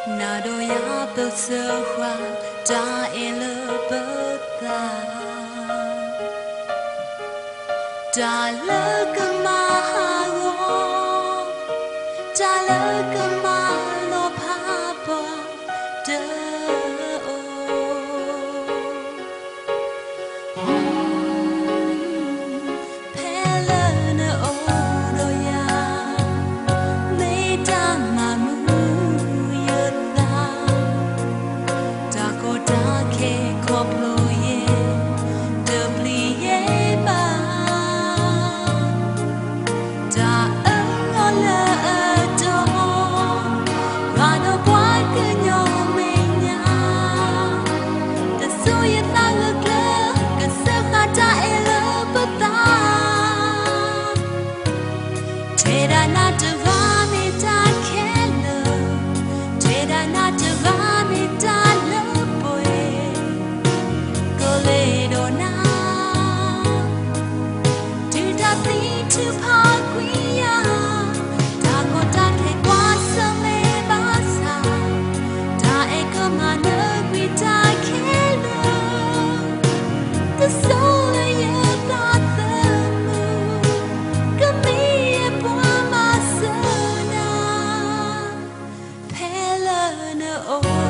နၤဒီးယၤပစၢဃာ် တၢ်အဲၣ်လၢပသး, တၢ်လၢကမၤဟးဂီၤ, တၢ်လၢကမၤလီၤဖးပှၤတအိၣ်. ဖဲလၢနအိၣ်ဒီးယၤ, မ့ၢ်တၢ်မၤမုာ်ယသး, တၢ်ကီတၢ်ခဲခီဖျိယဲ, တပျံၤယဲဘၣ်. တၢ်အၢၣ်လီၤလၢအတီ, ယွၤဒီးပှၤကညီမဲာ်ညါ, တစိၤယသးဂၢၢ်ကျၢၤ, ကစၢဃာ်တၢ်အဲၣ်လၢပသး. ထဲဒၣ်နၤတဂၤမ့ၢ်တၢ်ခဲလၢာ်, ထဲဒၣ်နၤတဂၤမ့ၢ်တၢ်လၢပှဲၤ, ကလဲၤဒီးနၤ တုၤတၢ်သံထုးဖးကွံာ်ယၤ, တၢ်ကီတၢ်ခဲကွၢ်ဆၢၣ်မဲာ်ဘၣ်ဆၣ်, တၢ်အဲၣ်ကမၤနၢၤကွံာ်တၢ်ခဲလၢာ်, တစိၤလၢယသးသမူ, ကမ့ၢ်ယပှၤမၤစၢၤနၤ, ဖဲလၢနအိၣ်